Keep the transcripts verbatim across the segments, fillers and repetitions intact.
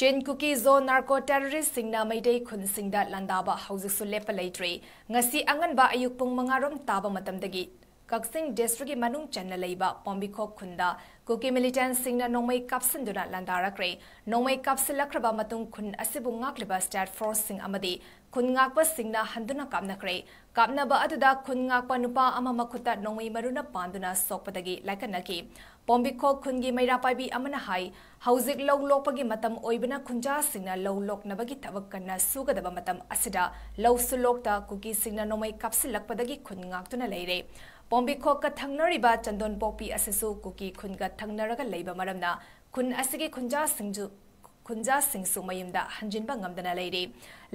ꯆꯤꯟ ꯀꯨꯀꯤ ꯖꯣ ꯅꯥꯔꯀꯣ ꯇꯦꯔꯣꯔꯤꯁꯁꯤꯡꯅ ꯃꯩꯇꯩ ꯈꯨꯟꯁꯤꯡꯗ ꯂꯥꯟꯗꯥꯕ ꯍꯧꯖꯤꯛꯁꯨ ꯂꯦꯞꯄ ꯂꯩꯇ꯭ꯔꯤ꯫ ꯉꯁꯤ ꯑꯉꯟꯕ ꯑꯌꯨꯛ ꯄꯨꯡ ꯃꯉꯥ ꯔꯣꯝ ꯇꯥꯕ ꯃꯇꯝꯗꯒꯤ ꯀꯛꯆꯤꯡ ꯗꯤꯁꯇ꯭ꯔꯤꯛꯀꯤ ꯃꯅꯨꯡ ꯆꯟꯅ ꯂꯩꯕ ꯄꯣꯝꯕꯤꯈꯣꯛ ꯈꯨꯟꯗ ꯀꯨꯀꯤ ꯃꯤꯂꯤꯇꯦꯟꯠꯁꯤꯡꯅ ꯅꯣꯡꯃꯩ ꯀꯥꯞꯁꯤꯟꯗꯨꯅ ꯂꯥꯟꯗꯥꯔꯛꯈ꯭ꯔꯦ꯫ ꯅꯣꯡꯃꯩ ꯀꯥꯞꯁꯤꯜꯂꯛꯈ꯭ꯔꯕ ꯃꯇꯨꯡ ꯈꯨꯟ ꯑꯁꯤꯕꯨ ꯉꯥꯛꯂꯤꯕ ꯁ꯭ꯇꯦꯠ ꯐꯣꯔꯁꯁꯤꯡ ꯑꯃꯗꯤ ꯈꯨꯟ ꯉꯥꯛꯄꯁꯤꯡꯅ ꯍꯟꯗꯨꯅ ꯀꯥꯞꯅꯈ꯭ꯔꯦ꯫ ꯀꯥꯞꯅꯕ ꯑꯗꯨꯗ ꯈꯨꯟ ꯉꯥꯛꯄ ꯅꯨꯄꯥ ꯑꯃ ꯃꯈꯨꯠꯇ ꯅꯣꯡꯃꯩ ꯃꯔꯨꯅ ꯄꯥꯟꯗꯨꯅ ꯁꯣꯛꯄꯗꯒꯤ ꯂꯥꯏꯀꯠꯅꯈꯤ꯫ ꯄꯣꯝꯕꯤꯈꯣꯛ ꯈꯨꯟꯒꯤ ꯃꯩꯔꯥ ꯄꯥꯏꯕꯤ ꯑꯃꯅ ꯍꯥꯏ, ꯍꯧꯖꯤꯛ ꯂꯧ ꯂꯣꯛꯄꯒꯤ ꯃꯇꯝ ꯑꯣꯏꯕꯅ ꯈꯨꯟꯖꯥꯁꯤꯡꯅ ꯂꯧ ꯂꯣꯛꯅꯕꯒꯤ ꯊꯕꯛ ꯀꯟꯅ ꯁꯨꯒꯗꯕ ꯃꯇꯝ ꯑꯁꯤꯗ ꯂꯧꯁꯨ ꯂꯣꯛꯇ ꯀꯨꯀꯤꯁꯤꯡꯅ ꯅꯣꯡꯃꯩ ꯀꯥꯞꯁꯤꯜꯂꯛꯄꯗꯒꯤ ꯈꯨꯟ ꯉꯥꯛꯇꯨꯅ ꯂꯩꯔꯦ꯫ ꯄꯣꯝꯕꯤꯈꯣꯛꯀ ꯊꯪꯅꯔꯤꯕ ꯆꯟꯗꯣꯟ ꯄꯣꯛꯄꯤ ꯑꯁꯤꯁꯨ ꯀꯨꯀꯤ ꯈꯨꯟꯒ ꯊꯪꯅꯔꯒ ꯂꯩꯕ ꯃꯔꯝꯅ ꯈꯨꯟ ꯑꯁꯤꯒꯤ ꯈꯨꯟꯖꯥꯁꯤꯡꯁꯨ ꯈꯨꯟꯖꯥꯁꯤꯡꯁꯨ ꯃꯌꯨꯝꯗ ꯍꯟꯖꯤꯟꯕ ꯉꯝꯗꯅ ꯂꯩꯔꯤ꯫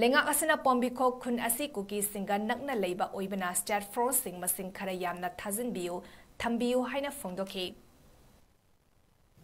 ꯂꯩꯉꯥꯛ ꯑꯁꯤꯅ ꯄꯣꯝꯕꯤꯈꯣꯛ ꯈꯨꯟ ꯑꯁꯤ ꯀꯨꯀꯤꯁꯤꯡꯒ ꯅꯛꯅ ꯂꯩꯕ ꯑꯣꯏꯕꯅ ꯁ꯭ꯇꯦꯠ ꯐꯣꯔꯁꯁꯤꯡ ꯃꯁꯤꯡ ꯈꯔ ꯌꯥꯝꯅ ꯊꯥꯖꯤꯟꯕꯤꯌꯨ, ꯊꯝꯕꯤꯌꯨ ꯍꯥꯏꯅ ꯐꯣꯡꯗꯣꯛꯈꯤ꯫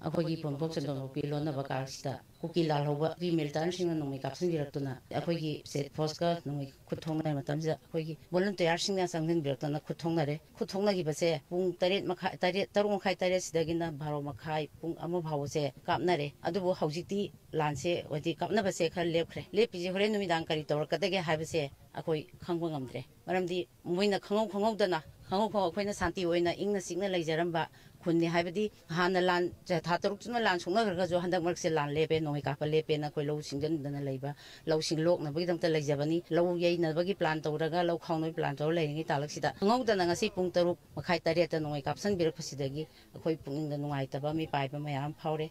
ꯑꯩꯈꯣꯏꯒꯤ ꯄꯣꯝꯕꯤꯈꯣꯛ ꯆꯟꯗꯣꯟ ꯄꯣꯛꯄꯤ ꯂꯣꯟꯅꯕ ꯀꯥꯔꯛꯁꯤꯗ ꯀꯨꯀꯤ ꯂꯥꯜꯍꯧꯕ ꯀꯨꯀꯤ ꯃꯤꯂꯤꯇꯦꯟꯠꯁꯤꯡꯅ ꯅꯣꯡꯃꯩ ꯀꯥꯞꯁꯤꯟꯕꯤꯔꯛꯇꯨꯅ ꯑꯩꯈꯣꯏꯒꯤ ꯁ꯭ꯇꯦꯠ ꯐꯣꯔꯁꯀ ꯅꯣꯡꯃꯩ ꯈꯨꯠ ꯊꯣꯛꯅꯔ ꯃꯇꯝꯁꯤꯗ ꯑꯩꯈꯣꯏꯒꯤ ꯚꯣꯂꯨꯟꯇꯤꯌꯥꯔꯁꯤꯡꯅ ꯆꯪꯁꯤꯟꯕꯤꯔꯛꯇꯅ ꯈꯨꯠ ꯊꯣꯛꯅꯔꯦ꯫ ꯈꯨꯠ ꯊꯣꯛꯅꯈꯤꯕꯁꯦ ꯄꯨꯡ ꯇꯔꯦꯠ ꯃꯈꯥꯏ, ꯇꯔꯦꯠ, ꯇꯔꯨꯛ ꯃꯈꯥꯏ, ꯇꯔꯦꯠ ꯁꯤꯗꯒꯤꯅ ꯕꯥꯔꯣ ꯃꯈꯥꯏ, ꯄꯨꯡ ꯑꯃ ꯐꯥꯎꯕꯁꯦ ꯀꯥꯞꯅꯔꯦ꯫ ꯑꯗꯨꯕꯨ ꯍꯧꯖꯤꯛꯇꯤ ꯂꯥꯟꯁꯦ, ꯍꯥꯏꯗꯤ ꯀꯥꯞꯅꯕꯁꯦ ꯈꯔ ꯂꯦꯞꯈ꯭ꯔꯦ꯫ ꯂꯦꯞꯄꯤꯁꯦ ꯍꯣꯔꯦꯟ ꯅꯨꯃꯤꯗꯥꯡ ꯀꯔꯤ ꯇꯧꯔꯛꯀꯗꯒꯦ ꯍꯥꯏꯕꯁꯦ ꯑꯩꯈꯣꯏ ꯈꯪꯕ ꯉꯝꯗ꯭ꯔꯦ꯫ ꯃꯔꯝꯗꯤ ꯃꯣꯏꯅ ꯈꯪꯍꯧ ꯈꯪꯍꯧꯗꯅ, ꯈꯪꯍꯧ ꯈꯪꯍꯧ ꯑꯩꯈꯣꯏꯅ ꯁꯥꯟꯇꯤ ꯑꯣꯏꯅ ꯏꯪꯅ ꯆꯤꯛꯅ ꯂꯩꯖꯔꯝꯕ ꯈꯨꯟꯅꯤ꯫ ꯍꯥꯏꯕꯗꯤ ꯍꯥꯟꯅ ꯂꯥꯟ ꯊꯥ ꯇꯔꯨꯛ ꯆꯨꯞꯅ ꯂꯥꯟ ꯁꯣꯛꯅꯈ꯭ꯔꯒꯁꯨ ꯍꯟꯗꯛ ꯃꯔꯛꯁꯦ ꯂꯥꯟ ꯂꯦꯞꯄꯦ, ꯅꯣꯡꯃꯩ ꯀꯥꯞꯄ ꯂꯦꯞꯄꯦꯅ ꯑꯩꯈꯣꯏ ꯂꯧ ꯁꯤꯡꯖꯤꯟꯗꯅ ꯂꯩꯕ, ꯂꯧꯁꯤꯡ ꯂꯣꯛꯅꯕꯒꯤꯗꯃꯛꯇ ꯂꯩꯖꯕꯅꯤ꯫ ꯂꯧ ꯌꯩꯅꯕꯒꯤ ꯄ꯭ꯂꯥꯟ ꯇꯧꯔꯒ, ꯂꯧ ꯈꯥꯎꯅꯕꯒꯤ ꯄ꯭ꯂꯥꯟ ꯇꯧꯔ ꯂꯩꯔꯤꯉꯩ ꯇꯥꯂꯛꯁꯤꯗ ꯈꯪꯍꯧꯗꯅ ꯉꯁꯤ ꯄꯨꯡ ꯇꯔꯨꯛ ꯃꯈꯥꯏ, ꯇꯔꯦꯠꯇ ꯅꯣꯡꯃꯩ ꯀꯥꯞꯁꯤꯟꯕꯤꯔꯛꯄꯁꯤꯗꯒꯤ ꯑꯩꯈꯣꯏ ꯄꯨꯛꯅꯤꯡꯗ ꯅꯨꯡꯉꯥꯏꯇꯕ, ꯃꯤꯄꯥꯏꯕ ꯃꯌꯥꯝ ꯑꯃ ꯐꯥꯎꯔꯦ꯫